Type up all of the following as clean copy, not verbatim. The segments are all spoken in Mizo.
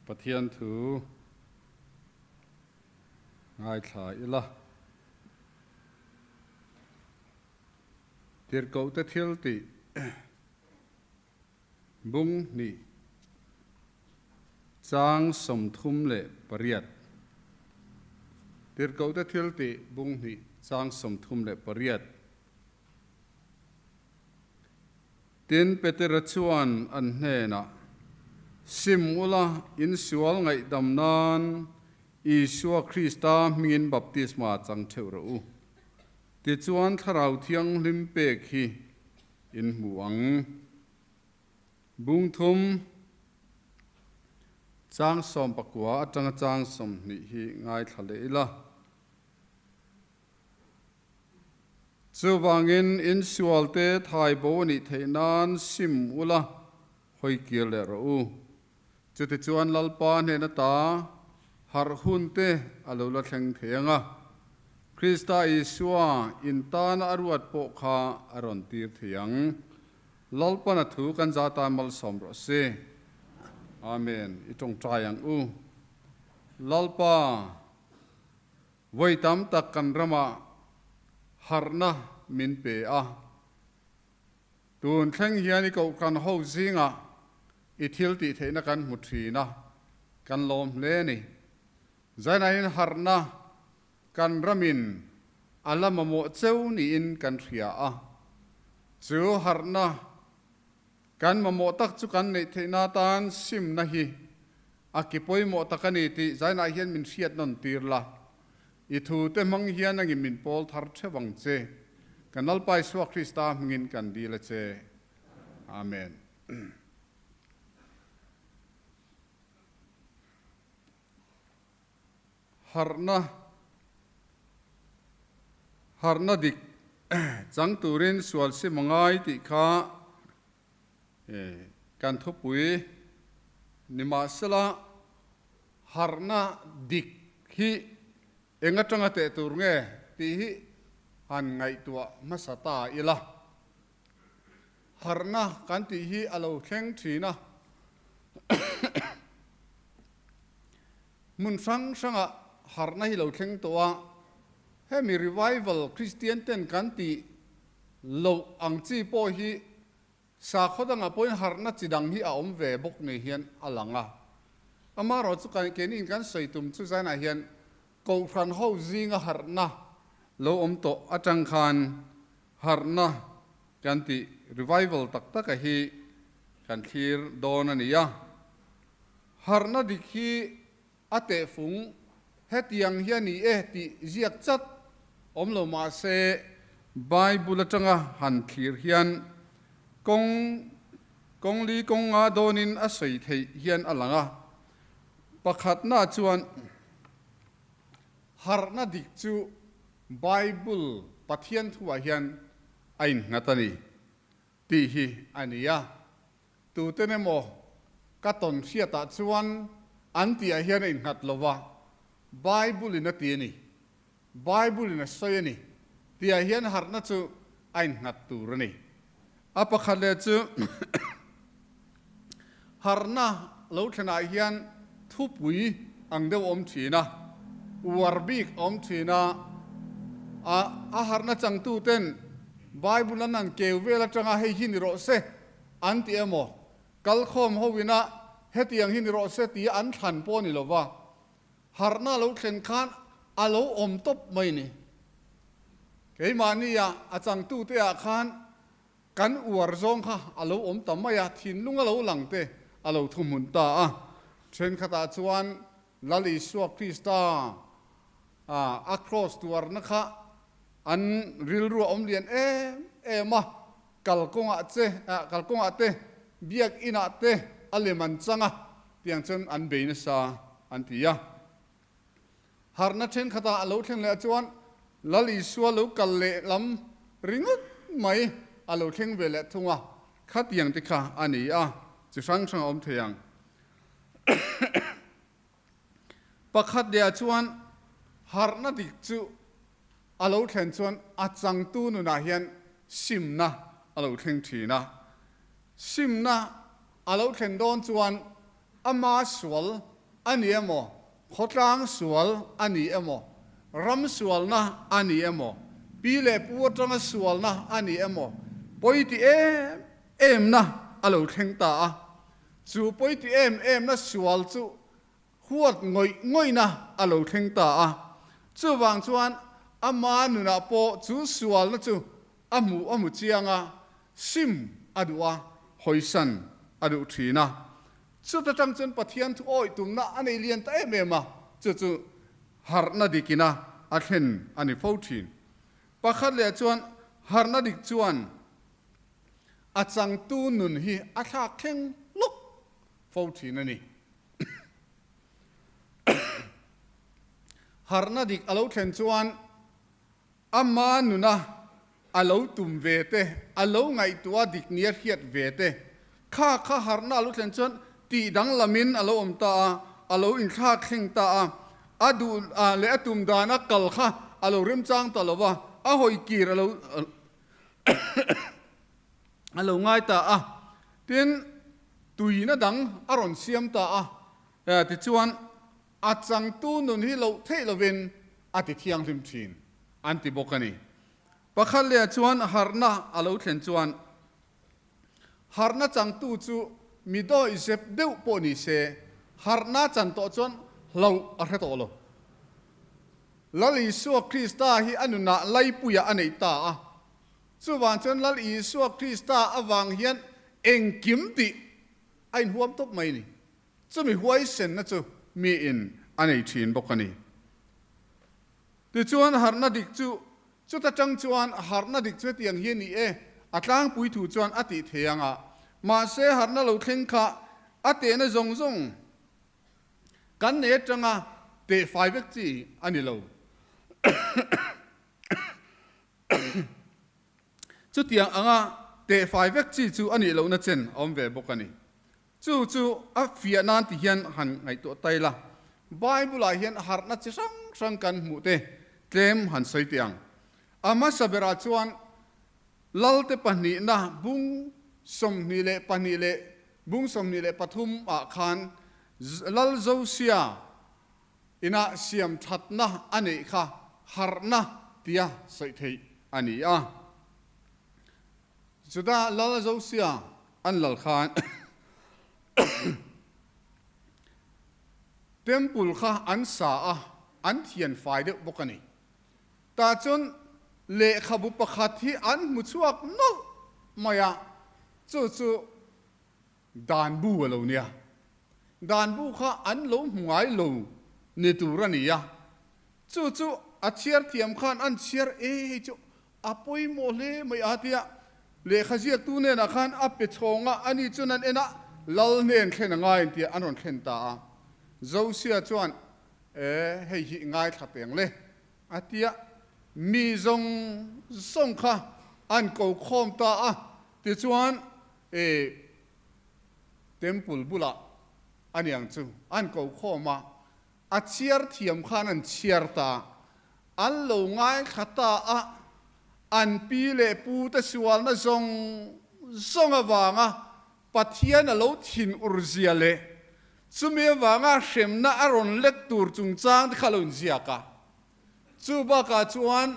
Pathian thu ngaithla ila. Tirhkohte thil tih bung hnih chang 38. Tirhkohte thil tih bung hnih chang 38. Tin, Petera chuan an hnenah, Sim ula, in sual ngaihdam nan Isua Krista hmingin baptisma chang theuh rawh u. Tichuan Thlarau Thianghlim pek hi in hmu ang. Bung thum, chang 19 atanga chang 20 hi ngaithla leh ila. Chuvangin in sualte thai bo a nih theih nan sim ula hawi kir leh rawh u. Chutichuan Lalpa hnen ata harh hun te a lo la thleng thei ang a, Krista Isua in tana a ruat pawh kha a rawn tir thei ang. Lalpan a thu kan za tan malsawm rawh se. Amen. I tawngtai ang u. Lalpa. Vawi tam tak kan ramah harhna min pe a. Tun thleng hian i kohhran ho zingah i thil tih theihna kan hmu thin a, kan lawm hle a ni. Zainain harhna kan ramin a la mamawh cheu niin kan hria a. Chu harhna kan mamawh tak chu kan neih theihna atan simna hi A ki pawimawh tak a ni tih zainah hian min hriat nawn tir la. I thute hmang hian angin min pawl thar theuh ang che. Kan Lalpa Isua Krista hmingin kan dil a che. Amen. Harhna Harhna dik chang turin sual sim a ngai tih kha Kan thupui nimahsela harhna dik hi eng atanga teh tur nge tih hi han ngaihtuah hmasa ta ila. Harhna kan tih hi a lo thleng thin a, hmun hrang hrangah harhna hi lo thleng tawh a, hemi revival Kristian ten kan tih loh ang chi pawh hi Sakhaw dangah pawhin harhna chi dang hi a awm ve bawk ni hian a lang a. Amaherawh chu kan keini in kan sawi tum chu zainah hian Kohhran ho zinga harhna lo awm tawh atang khan harhna kan tih revival tak taka hi kan thlir dawn a ni a. Harhna dik hi a tehfung hetiang hi a ni e tih ziak chat awm lo mah se, Bible atanga han thlir hian kawng kawng li kawng nga dawnin a sawi theih hian a lang a. Pakhatna chuan harhna dik chu Bible Pathian thuah hian a innghat a ni tih hi a ni a. Tuten emaw ka tawn hriatah chuan an tihah hian a innghat lo va, Bible-in a ti a ni, Bible-in a sawi a ni tihah hian harhna chu a innghat tur a ni. A pakhat leh chu harhna lo thlenah hian thupui ang deuh a awm thin a, uar bik a awm thin a, a harhna changtuten Bible an han keu vel atanga hei hi ni rawh se An ti emaw, kalkhawm ho ina hetiang hi ni rawh se tia an thlan pawh a ni lova, harhna a lo thlen khan a lo awm tawp mai ni. Keimahnia a changtute ah khan kan uar zawng kha a lo awm ta mai a, thinlung a lo lang te a lo thuhmun ta a. Thenkhatah chuan Lal Isua Krista a kraws tuarna kha an rilru a awm lian em em a, Kalkawngah che, kalkawngah te, biakinah te a lem an chang a, tiang chuan an bei nasa an ti a. Harhna thenkhatah a lo thleng leh chuan Lal Isua lo kal leh lam ringawt mai a lo thleng ve leh thung a, khatiang te kha a ni a, chi hrang hrang a awm thei ang. Pakhat lehah chuan harhna dik chu a lo thlen chuan a changtu nunah hian simna a lo thleng thin a. Simna a lo thlen dawn chuan ama sual a ni emaw, khawtlang sual a ni emaw, ram sualna a ni emaw, pi leh pu atanga sualna a ni emaw, pawi ti em emna a lo thleng ta a. Chu pawi ti em emna sual chu huat ngawih ngawihna a lo thleng ta a. Chuvang chuan ama nunah pawh chu sualna chu a hmu a hmu chiang a, sim a duh a, hawisan a duh thin a. Chuta tang chuan Pathian thu awih tumna a nei lian ta em em a, chu chu harhna dikina a thlen a ni fo thin. Pakhat leh chuan harhna dik chuan a changtu nun hi a thlak thleng lawk fo thin a ni. Harhna dik a lo thlen chuan Ama nuna a lo tum ve te, a lo ngaihtuah dik nia hriat ve te, kha kha harhna a lo thlen chuan tih danglamin a lo awm ta a, a lo inthlak thleng ta a, a duh leh a tum dana kal kha a lo remchang ta lo va, a hawi kir a lo a lo ngai ta a, tin tuina dang a rawn siam ta a, tichuan A changtu nun hi loh theih lovin a ti thianghlim thin an ti bawk a ni. Pakhat leh chuan harhna a lo thlen chuan harhna changtu chu mi dawih zep deuh pawh ni se harhna chan tawh chuan hlauh a hre tawh lo. Lal Isua Krista hi a nunah laipuiah a neih ta a, chuvang chuan Lal Isua Krista avang hian engkim tih a inhuam tawp mai a ni. Chumi huaisenna chu miin a nei thin bawk a ni. Tichuan harhna dik chu, chuta tang chuan harhna dik chu hetiang hi a ni e, a tlangpui thu chuan a tih thei ang a, mahse harhna lo thleng kha a tehna zawng zawng kan nei atanga teh fai vek chi a ni lo. Chutiang anga teh fai vek chi chu a nih lohna chen a awm ve bawk a ni. Chu chu a fiah nan ti hian han ngaihtuah tai la, Bible-ah hian harhna chi hrang hrang kan hmuh te tlem han sawi teh ang. A hmasa berah chuan Lalte pahnihna bung 22 leh bung 23 ah khan Lal Josia ina siam thatna a neih kha harhna tia sawi theih a ni a. Juda Lal Josia an lal khan Temple kha an sa a, an thian fai deuh bawk a ni. Tah chuan lehkhabu pakhat hi an hmu chhuak nawlh mai a, chu chu Dan bu a lo nia. Dan bu kha an lo hmu ngai lo ni tur a ni a, chu chu a chhiar thiam khan an chhiar e hei chu A pawimawh hle mai a tia lehkha ziaktu hnenah khan a pe chhawng a, ani chuan an en a, Lal hnen thlen a ngai an tia an rawn thlen ta a. Josia chuan, E, hei hi ngaithla peng le, a tia mi zawng zawng kha an ko khawm ta a, tichuan, e, Temple bulah a niang chu an ko khawm a, A chhiar thiam khan an chhiar ta, an lo ngaithla ta a, an pi leh pu te sualna zawng zawng avanga Pathian a lo thin ur zia leh chumi avanga hremna a rawn lek tur chungchang te kha a lo inziak a. Chu bakah chuan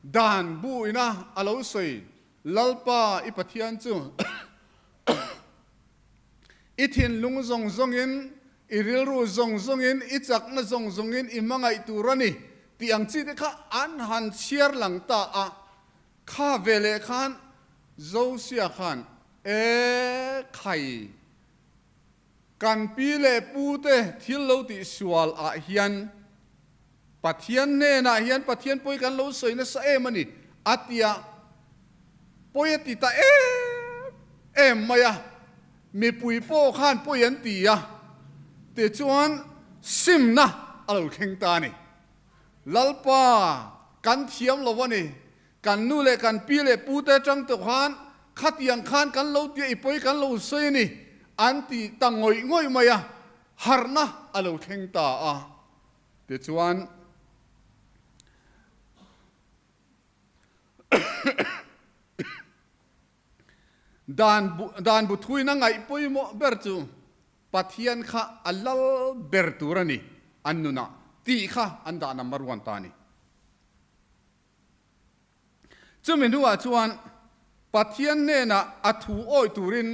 dan bu ina a lo sawi Lalpa i Pathian chu I thinlung zawng zawngin, i rilru zawng zawngin, i chakna zawng zawngin i hmangaih tur a ni tih ang chi te kha an han chhiar lang ta a. Kha veleh khan Josia khan, E khai, kan pi leh pu te thil lo tih sual ah hian Pathian hnenah hian Pathian pawi kan lo sawi nasa em a ni, a ti a. Pawi a ti ta em em mai a, mipui pawh khan pawi an ti a, tichuan simna a lo thleng ta a ni. Lalpa, kan thiam lo a ni, kan nu leh kan pi leh pu te atang tawh khan khatiang khan kan lo tia i pawi kan lo sawi a ni, an ti ta ngawih ngawih mai a, harhna a lo thleng ta a. Tichuan, dan bu, dan bu thuin a ngaih pawimawh ber chu. Pathian kha a lal ber tur a ni an nunah tih kha an dah number one ta a ni. Chumi hnuah chuan Pathian hnenah a thu awih turin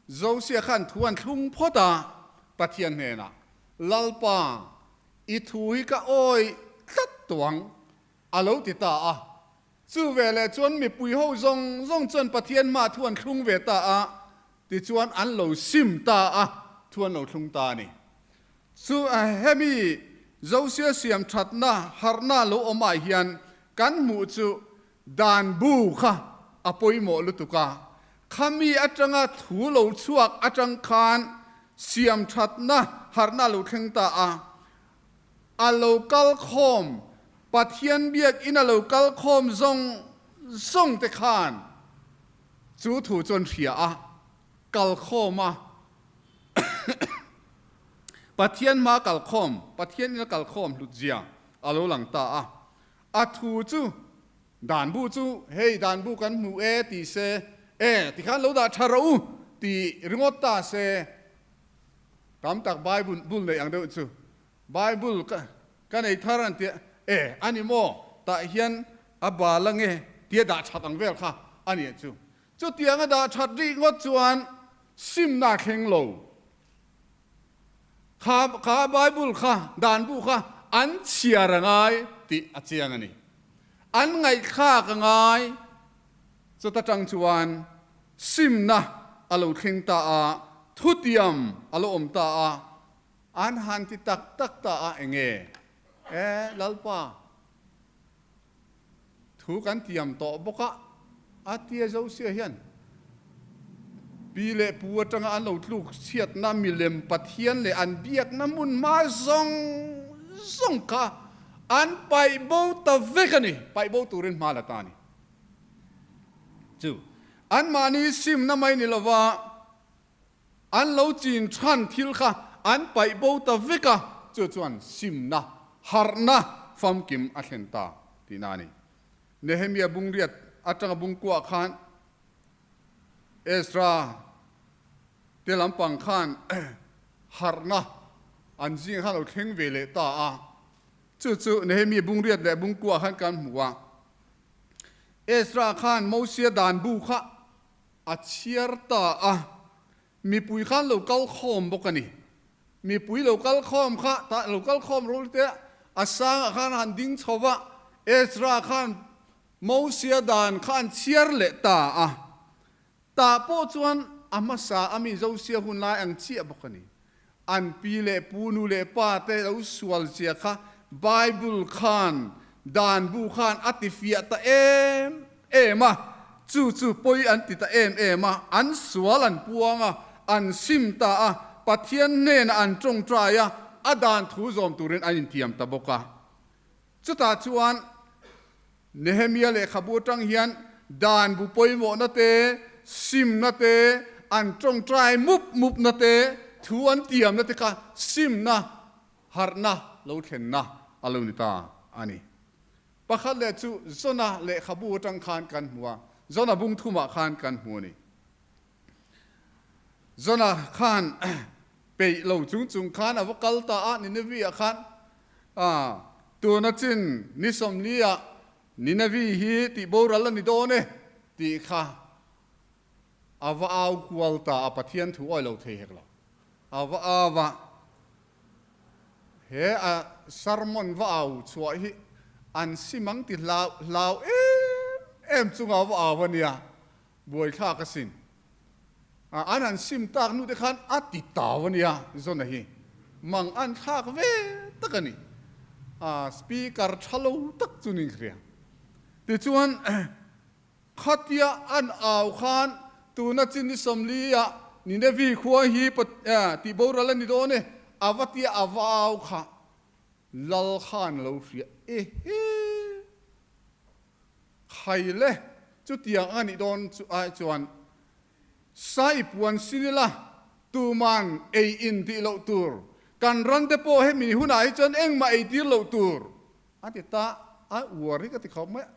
Josia khan thu an thlung phawt a, Pathian hnenah, Lalpa, i thu hi ka awih tlat tawh ang, a lo ti ta a. Chu veleh chuan mipui ho zawng zawng chuan Pathian hmaah thu an thlung ve ta a, tichuan an lo sim ta a, thu an lo thlung ta a ni. Chu hemi Josia siam thatna harhna lo awm ah hian kan hmuh chu dan bu kha a pawimawh lutuk a, khami atanga thu lo chhuak atang khan siam thatna harhna lo thleng ta a, a lo kal khawm Pathian biakinn a lo kal khawm zawng zawng te khan chu thu chuan hria a, kal khawm a. Pathian hma kalkhawm, Pathian ina kalkhawm hlutzia a lo lang ta a. A thu chu, Dan bu chu, hei dan bu kan hmu e ti se, e tikhan lo dah tha rawh u ti ringawt ta se, tam tak Bible bul nei ang deuh chu, Bible ka ka nei thar an tia, e a ni maw, tah hian a bal ange tia dah that ang vel kha a nih chu. Chutianga dah that rih ngawt chuan simna a thleng lo. Kha kha Bible kha, dan bu kha an chhiar a ngai tih a chiang a ni. An ngaihthlak a ngai. Chuta tang chuan simna a lo thleng ta a, thutiam a lo awm ta a, an han ti tak tak ta a, enge? E, Lalpa! Thu kan tiam tawh bawk a, a tia Josia hian pi leh pu atanga an lo tluk chhiatna milem Pathian leh an biakna hmun hma zawng zawng kha an paih bo ta vek a ni, paih bo turin hma la ta a ni. Chu anmahni simna mai ni lova An lo chin than thil kha an paih bo ta vek a, chu chuan simna, harhna famkim a thlen ta tihna a ni. Nehemia bungriat atanga bungkuah khan Ezra te lampang khan harhna an zing khan lo thleng ve leh ta a, chu chu Nehemia bungriat leh bungkuah khan kan hmu a. Ezra khan Mosia dan bu kha A chhiar ta a, mipui khan lo kal khawm bawk a ni. Mipui lo kal khawm kha, tah lo kal khawm rawh te a sangah khan han ding chho va, Ezra khan Mosia dan kha an chhiar leh ta a. Tah pawh chuan a hmasa a mi Josia hun lai ang chiah bawk a ni. An pi leh pu, nu leh pa te lo sual zia kha Bible khan, dan bu khan a ti fiah ta em em a, chu chu pawi an ti ta em em a, an sual an puang a, an sim ta a, Pathian hnenah an tawngtai a, a dan thu zawm turin an intiam ta bawk a. Chutah chuan Nehemia lehkhabu atang hian dan bu pawimawhna te, simna te, an tawngtai mup mupna te, thu an tiamna te kha simna, harhna lo thlenna a lo ni ta a ni. Pakhat leh chu Jona lehkhabu atang khan kan hmu a, Jona bung thumah khan kan hmu a ni. Jona khan peih lo chung chung khan a va kal ta a, Nineveh-ah khan tuna chin ni sawmli-ah Nineveh hi tih boral a ni dawn e tih kha a va au kual ta a, Pathian thu awi lo thei hek lo. A va au a, he a sermon va au chhuah hi an simang ti hlau hlau em em chunga va au a nia. Buaithlak asin. An han sim tak nu te khan a ti tau a nia Zona hi. Mang an thlak ve tak a ni. Speaker tha lo tak chu ning hria. Tichuan khatia an au khan tuna chin ni sawmli ah Ninevi khua hi tih boral a ni dawn e, a va tia a va au kha Lal khan a lo hria ehe. Khai le, chutiang a nih dawn chu ai chuan sai puan sin ila tuman ei in tih loh tur, kan ran te pawh hemi hunah hi chuan engmah ei tir loh tur a ti ta a, uar hi ka ti khawp mai a,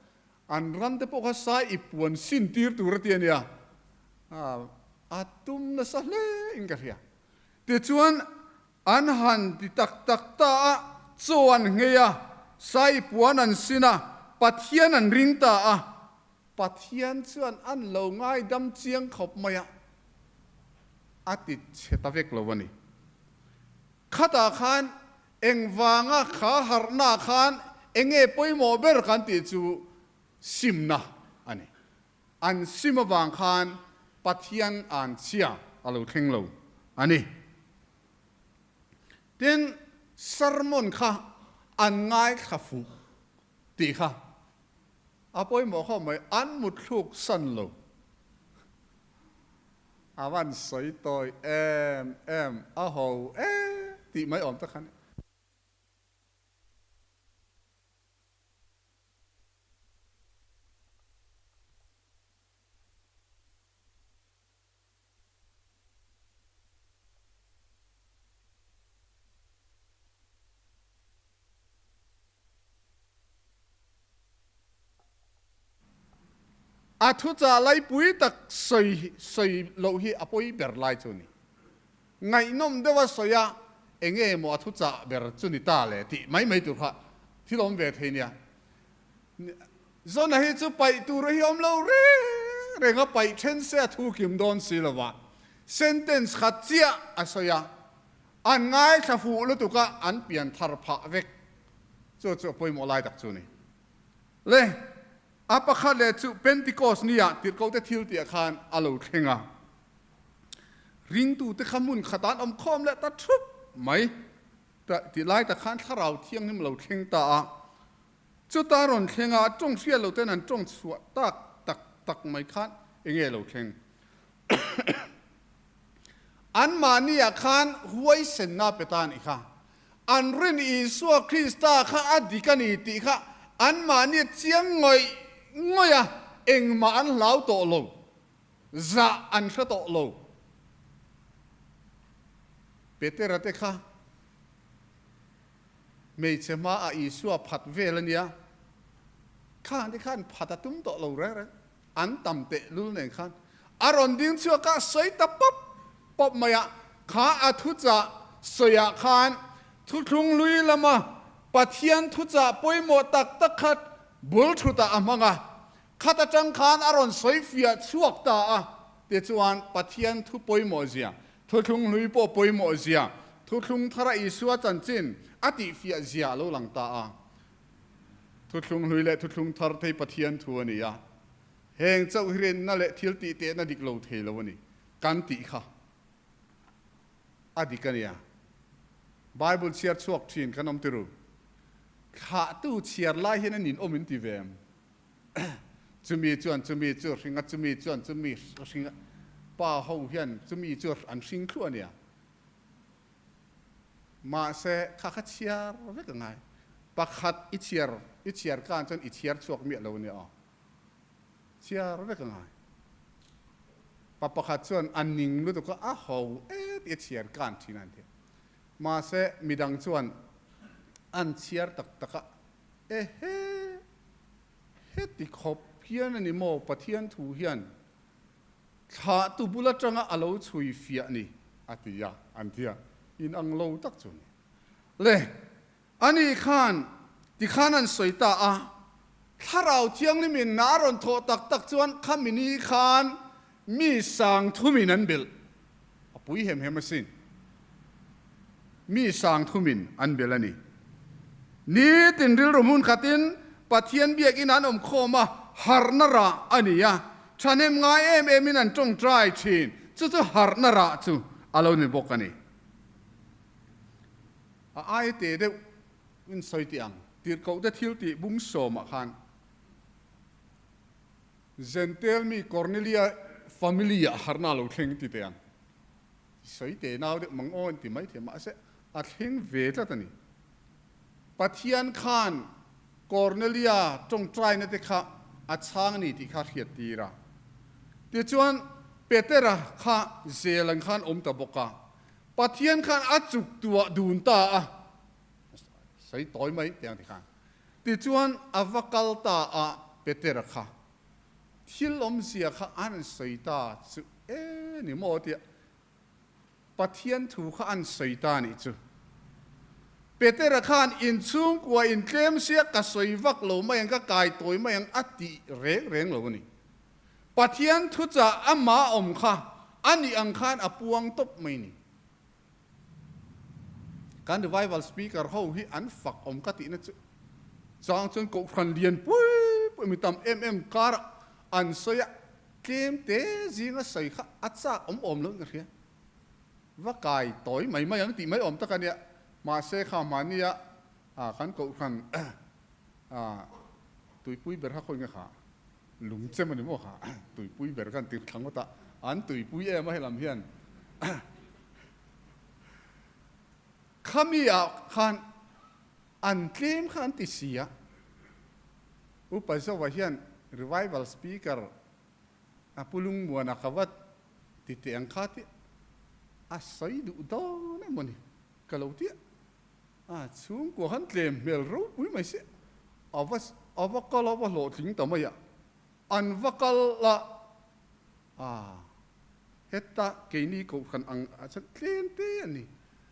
an ran te pawh kha sai i puan sin tir tur a ti a nia, a tum nasa hle in ka hria. Tichuan, an han ti tak tak ta a, chaw an nghei a, sai puan an sin a, Pathian an ring ta a. Pathian chuan an lo ngaidam chiang khawp mai a, a ti chhe ta vek lo a ni. Khatah khan engvanga kha harhna khan enge pawimawh ber kan tih chu simna a ni. An sim avang khan Pathian an chhia a lo thleng lo a ni. Tin, sermon kha an ngaithla fuh tih kha a pawimawh khawp mai, an mutthluk san lo. A van sawi tawi em em, a ho e tih mai awm tak kha a ni. A thuchah laipui tak sawi sawi loh hi a pawi ber lai chu a ni. Ngaihnawm deuha sawi a, enge maw a thuchah ber chu ni ta le tih mai mai tur kha thil awm ve thei nia. Zona hi chu paih tur hi awm lo reng reng a, paih then se a thu kim dawn si lo va. Sentence khat chiah a sawi a, an ngaithla fuh lutuk a, an pian thar phah vek. Chu chu a pawimawh lai tak chu a ni. Le, a pakhat leh chu Pentecost ni ah tirhkohte thil tih ah khan a lo thleng a. Ringtute kha hmun khat an awm khawm leh ta thup mai. Tih lai tak khan Thlarau Thianghlim lo thleng ta a. Chuta rawn thleng a, tawng hriat lo ten an tawng chhuah tak tak tak mai khan enge lo thleng? Anmahni ah khan huaisenna pe ta a nih kha. An rin Isua Krista kha a dik a ni tih kha anmahni a chiang ngawih ngawih a, engmah an hlau tawh lo. Zah an hre tawh lo. Petera te kha hmeichhe hma ah Isua phat vel a nia, khang te khan phat a tum tawh lo reng reng, an tam teh lul nen khan a rawn ding chhuak a, sawi ta pawp pawp mai a, kha a thuchah sawiah khan thuthlung hlui lama Pathian thuchah pawimawh tak tak kha bul thutah a hmang a, Khat atang khan a rawn sawi fiah chhuak ta a, tichuan Pathian thu pawimawh zia, thuthlung hlui pawh pawimawh zia, thuthlung thara Isua chanchin a tih fiah zia a lo lang ta a. Thuthlung hlui leh thuthlung thar thei Pathian thu a ni a, heng chauh hi rinna leh thil tih tehna dik lo thei lo a ni kan tih kha a dik a nia. Bible chhiar chhuak thin kan awm tiru. Thlahtu chhiar lai hian a ninawm in ti ve em? Chumi chuan chumi chu hring a, chumi chuan chumi hring a, pa ho hian chumi chu an hring thluah a nia. Mahse, kha kha chhiar vek a ngai. Pakhat i chhiar, i chhiar khan chuan i chhiar chhuak miah lo a nia aw. Chhiar vek a ngai. Pa pakhat chuan a ning lutuk a, a ho e tih a chhiar khan thin a an ti. Mahse, midang chuan an chhiar tak tak a, Ehe! Heti khawp hian a ni maw Pathian thu hian thlahtu bul atanga a lo chhui fiah ni? a ti a, an ti a, in ang lo tak chu a ni. Le, ani khan tikhan an sawi ta a, Thlarau Thianghlim in a rawn thawh tak tak chuan khami ni khan mi sang thumin an belh, a pui hem hem asin. Mi sang thumin an belh a ni. Nitin rilru hmun khatin Pathian biakin an awm khawm a, harhna rah a ni a, thahnem ngai em emin an tawngtai thin. Chu chu harhna rah chu a lo ni bawk a ni. A ai te deuh in sawi tih ang, tirhkohte thil tih bung sawmah khan Jentail mi Cornelia family ah harhna a lo thleng ti teh ang. Sawi teh nau deuh mang aw an ti mai thei mahse a thleng ve tlat a ni. Pathian khan Cornelia tawngtaina te kha a chhang a ni tih kha a hriat tir a. Tichuan Petera kha zel ang khan awm ta bawk a. Pathian khan a chuk tuah dun ta a. Sawi tawi mai teh ang ti khan. Tichuan a va kal ta a Petera kha thil awmzia kha an sawi ta chu e ni maw tia. Pathian thu kha an sawi ta anih chu. Petera khan inchhungkua intlem sia ka sawi vak lo mai ang, ka kai tawi mai ang a ti reng reng lo a ni. Pathian thuchah amah awm kha a nih ang khan a puang tawp mai ni. Kan revival speaker ho hi an fak awm ka tihna chu chang chuan kohhran lian pui pui mi tam em em karah an sawi a, tlem te zinga sawi kha a chak awm awm loin ka hria. Va kai tawi mai mai ang tih mai awm tak a nia. Mahse kha mahnia kan kohhran tuipui ber kha khawi nge kha lung chem a ni maw kha tuipui ber khan ti thla ngawt a, an tuipui em a helam hian khami ah khan an tlem kha an ti si a. Upa Zova hian revival speaker a Pu Lungmuana ka va ti teh ang kha tih a sawi duh dawn emaw ni ka lo ti a, a chhungkua khan tlem hmel ropui mai se a va a va kal a va hlawhtling ta mai a, an va kal a, a heta keini kohhran ang ah chuan tlem te a ni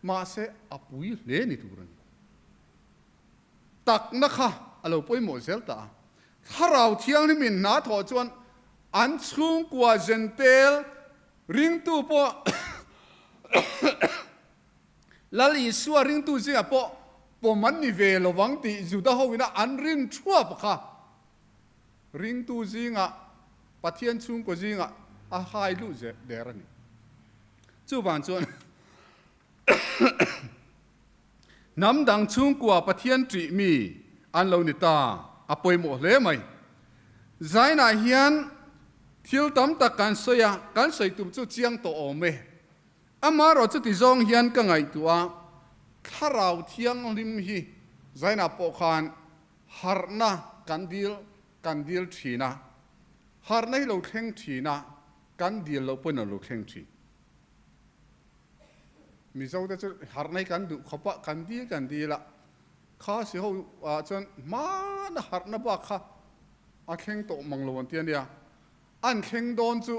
mahse a pui hle ni tur a ni. Takna kha a lo pawimawh zel ta a. Thlarau Thianghlimin hna thawh chuan an chhungkua zentel ringtu pawh Lal Isua ringtu zingah pawh pawm an ni ve lo vang tih Juda hoina an rin thuap kha ringtu zingah Pathian chhungkua zingah a hai luh der a ni. Chuvang chuan Hnam dang chhungkua Pathian ṭih mi an lo ni ta, a pawimawh hle mai. Zainah hian thil tam tak kan sawi a, kan sawi tum chu chiang tawh awm e. Amaherawh chuti zawng hian ka ngaihtuah a, Thlarau Thianghlim hi Zainah pawh khan harhna kan dil kan dil ṭhin a, harhna hi lo thleng ṭhin a, kan dil loh pawhin a lo thleng ṭhin. Mizo te chu harh nai kan duh khawp a, kan dil kan dil a, kha si ho ah chuan hmana harhna bak kha a thleng tawh mang lo an ti a nia, an thleng dawn chu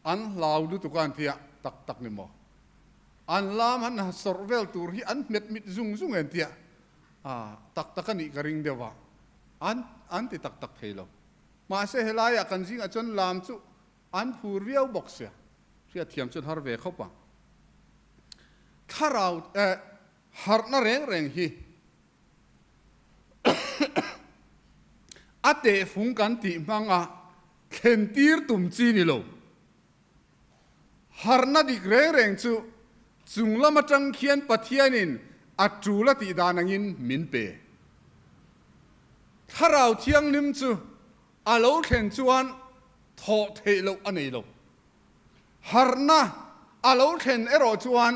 an hlau lutuk a an ti a, tak tak ni maw? An lam han sawrh vel tur hi an hmet mit zung zung e an ti a, ah tak tak a nih ka ring deuh a, an an ti tak tak thei lo. Mahse helaiah kan zingah chuan lam chu An phur viau bawk sia, hriatthiam chuan har ve khawp ang. Thlarau eh harhna reng reng hi a tehfung kan tih hmang a thlen tir tum chi ni lo. Harhna dik reng reng chu chung lam atang khian Pathianin a tul a tih dan angin min pe. Thlarau Thianghlim chu A lo thlen chuan thawh theih loh a nei lo. Harhna a lo thlen erawh chuan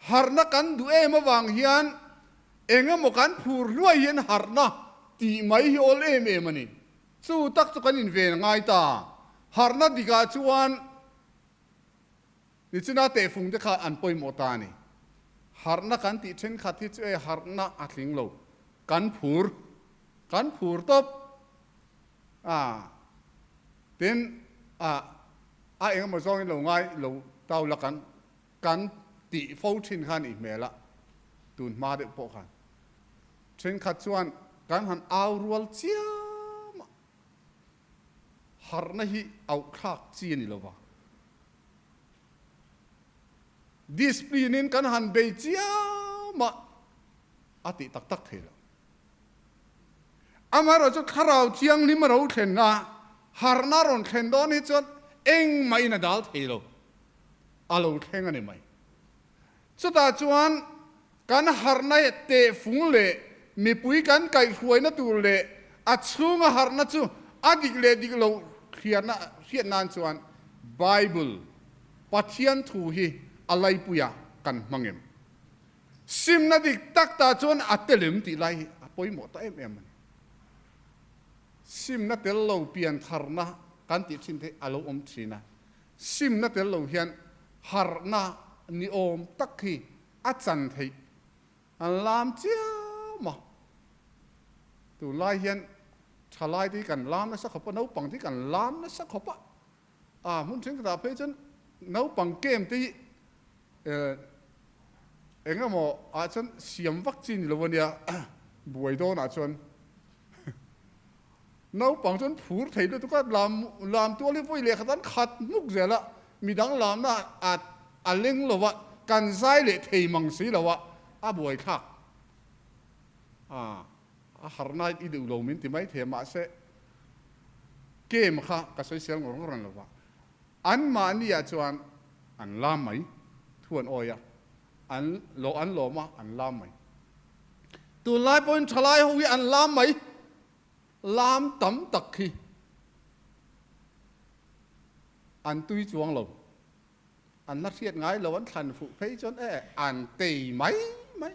harhna kan duh em avang hian eng emaw kan phur hluai hian harhna tih mai hi awl em em a ni. Chu tak chu kan inven ngai ta. Harhna dikah chuan Nichina tehfung te kha an pawimawh ta a ni. Harhna kan tih thenkhat hi chu e harhna a tling lo. Kan phur, kan phur tawp a, tin a a engemaw zawngin lo ngai lo tau la kan kan tih fo thin kha a nih hmel a, tun hma deuh pawh khan. Thenkhat chuan kan han au rual chiam a. Harhna hi auhthlak chi a ni lo va. Discipline in kan han bei chiam a, a tih tak tak thei lo. Amaherawh chu Thlarau Thianghlim a ro thlen a, harhna a rawn thlen dawn hi chuan engmah in a dal thei lo. A lo thleng a ni mai. Chutah chuan kan harhna tehfung leh mipui kan kaihhruaina tur leh a chhunga harhna chu a dik leh dik loh hriatna hriat nan chuan Bible, Pathian thu hi a laipuiah kan hmang em? Simna dik tak tah chuan a tel em tih lai hi a pawimawh ta em em a ni. Simna tel lo pian tharna kan tih thin te a lo awm thin a. Simna tel lo hian harhna ni awm tak hi a chan theih an lam chiam a. Tunlai hian thalai te hi kan lam nasa khawp a, naupang te hi kan lam nasa khawp a. A hmun thenkhatah phei chuan naupang kem te hi Eng emaw ah chuan siam vak chi ni lo a nia, buai dawnah chuan naupang chuan phur thei lutuk a, lam lam tual hi vawi leh khat an khat hmuk zel a, midang lamna a a leng lo a, kan zai leh thei mang si lo a, a buai thlak a, a harna i duh lo min ti mai thei a, mahse game kha ka sawisel ngawr ngawr an lo va. Anmahniah chuan an lam mai, thu an awi a, an lo an lawm a, an lam mai. Tunlai pawhin thalai ho hi an lam mai, lam tam tak hi an tui chuang lo, an la hriat ngai lo, an thlan fuh phei chuan e an tei mai mai.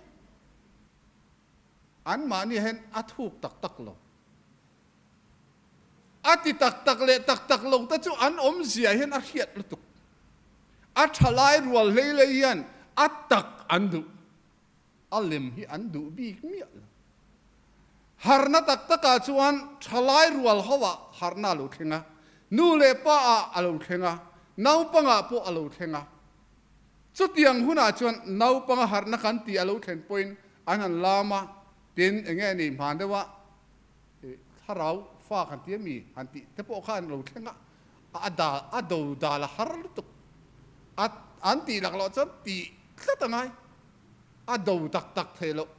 Anmahniah hian a thuk tak tak lo. A ti tak tak leh tak tak lo te chu an awmzia hian a hriat lutuk. A tha lai rual hlei hlei hian a tak an duh, a lem hi an duh bik miah lo. Harna tak takah chuan tha lai rual ho ah harna a lo thleng a, nu leh pa ah a lo thleng a, naupangah pawh a lo thleng a. Chutiang hunah chuan naupanga harna kan tih a lo thlen pawhin an han lam a, tin enge a nih hman deuh a, Thlarau fa kan ti ami han tih te pawh kha an lo thleng a, a dal a do dal a har lutuk a an tih lak loh chuan tih tlat a ngai, a do tak tak theih loh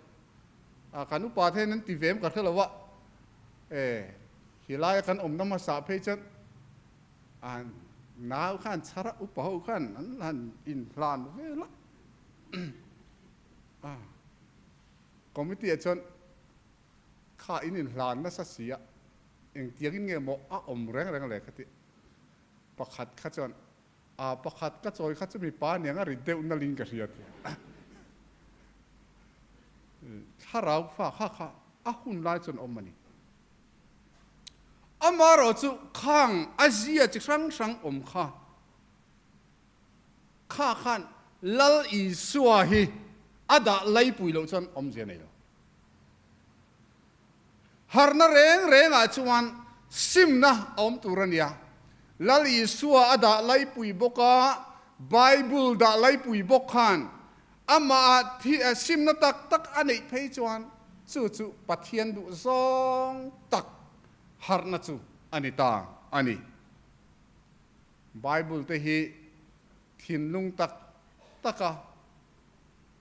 a kan upa te hian an ti ve em ka hre lo a, e helai a kan awmna hmasa phei chuan an nau khan chhar a upa ho khan an han inhlan vel a, a committee ah chuan Kha in inhlan nasa si a, engtiangin nge maw a awm reng reng le ka ti. Pakhat kha chuan, Aa pakhat ka chawi kha chu mipa aniang a ri deuh nalin ka hria ti a. Thlarau fa kha kha a hun lai chuan awm a ni. Amaherawh chu khang a zia chi hrang hrang awm kha, kha khan Lal Isua hi a dah laipui loh chuan awmzia nei lo. Harhna reng rengah chuan simna a awm tur a nia. Lal Isua a dah laipui bawk a, Bible dah laipui bawk khan amah ah simna tak tak a neih phei chuan chu chu Pathian duh zawng tak harhna chu a ni ta a ni. Bible te hi thinlung tak taka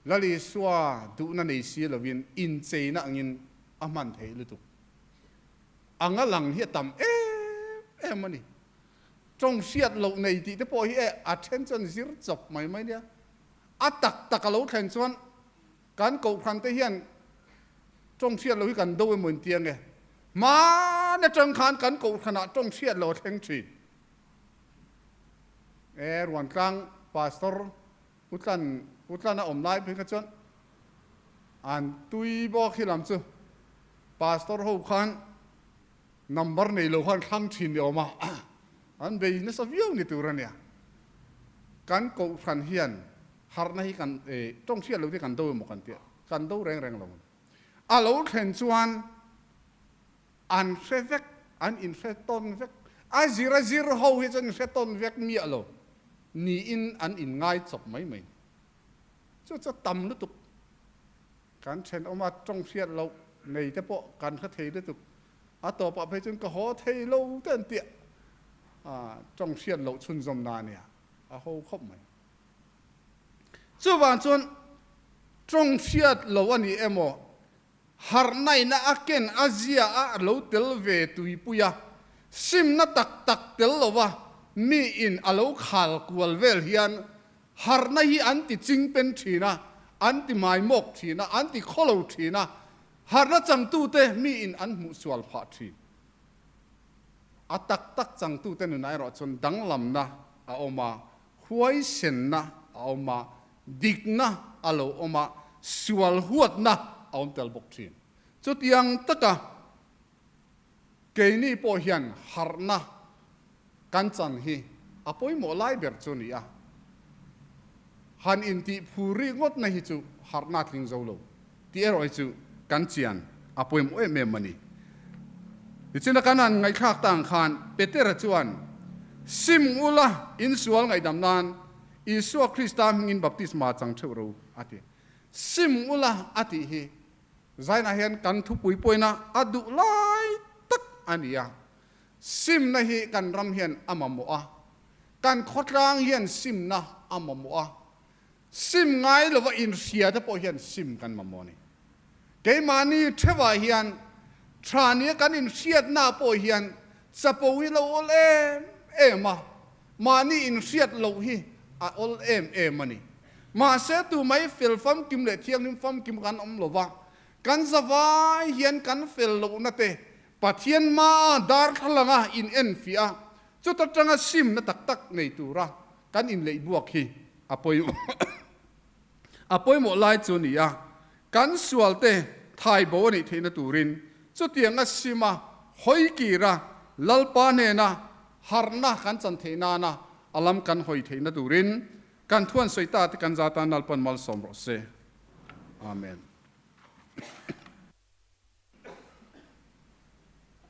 Lal Isua duhna nei si lovin incheina angin a hman theih lutuk. Anga lang hi a tam em em a ni. Tawng hriat loh nei tih te pawh hi e a then chuan zir chawp mai mai nia. A tak tak a lo thlen chuan kan kohhran te hian tawng hriat loh hi kan do emaw inti ange. Hman atang khan kan kohhranah tawng hriat loh a thleng thin. E Ruantlang Pastor Pu Tlan, Pu Tlan a awm lai phei kha chuan an tui bawk hi lam chu Pastor ho khan number nei lo khan thlang thin ni awm a, an bei nasa viau ni tur a nia. Kan Kohhran hian harhna hi kan tawng hriat lo te kan do emaw kan tia, kan do reng reng lo. A lo thlen chuan An hre vek, an inhre tawn vek. A zir a zir ho hi chuan inhre tawn vek miah lo niin an inngai chawp mai mai. Chu chu tam lutuk. Kan thenawma tawng hriat loh nei te pawh kan hre thei lutuk. A tawpah phei chuan ka haw thei lo te an tia. Tawng hriat loh chhunzawmna a nia, a ho khawp mai. Chuvang chuan tawng hriat loh a ni emaw Harhnaina a ken a zia a lo tel ve tuipui a, simna tak tak tel lova miin a lo khal kual vel hian harhna hi an ti chingpen thin a, an ti maimawk thin a, an ti khawlo thin a, harhna changtute miin an hmuh sual phah thin. A tak tak changtute nunah erawh chuan danglamna a awm a, huaisenna a awm a, dikna a lo awm a, sual huatna a awm tel bawk thin. Chutiang taka keini pawh hian harhna kan chan hi a pawimawh lai ber chu a ni a, han intih phur rik ngawtna hi chu harhna a tling zo lo tih erawh hi chu kan chian a pawimawh em em a ni. Tichuan a kan han ngaihthlak ta ang khan Petera chuan, Sim ula insual ngaihdam nan. Isua Krista hmingin baptisma chang theuh ro a ti. Sim ula a tih hi Zainah hian kan thupui pawina a duh lai tak a ni a. Simna hi kan ram hian a mamawh a, kan khawtlang hian simna a mamawh a. Sim ngai lova inhria te pawh hian sim kan mamawh a ni. Keimahni theuhah hian tha nia kan inhriatna pawh hian chapo hi lo awl em em a, mahni inhriat loh hi a awl em em a ni. Mahse tumai fel famkim leh thianghlim famkim kan awm lova, kan zavai hian kan fel lohna te Pathian hmaa darthlalanga in enfiah a, chuta tanga simna tak tak nei tura kan inleihbuak hi a pawimawh a pawimawh lai chu a ni a, kan sualte thaibo a nih theihna turin chutiang a sim a, hawi kir a, Lalpa hnena harhna kan chan theih nana a lam kan hawi theihna turin kan thuan sawi ta te kan za tan Lalpan malsawm rawh se. Amen.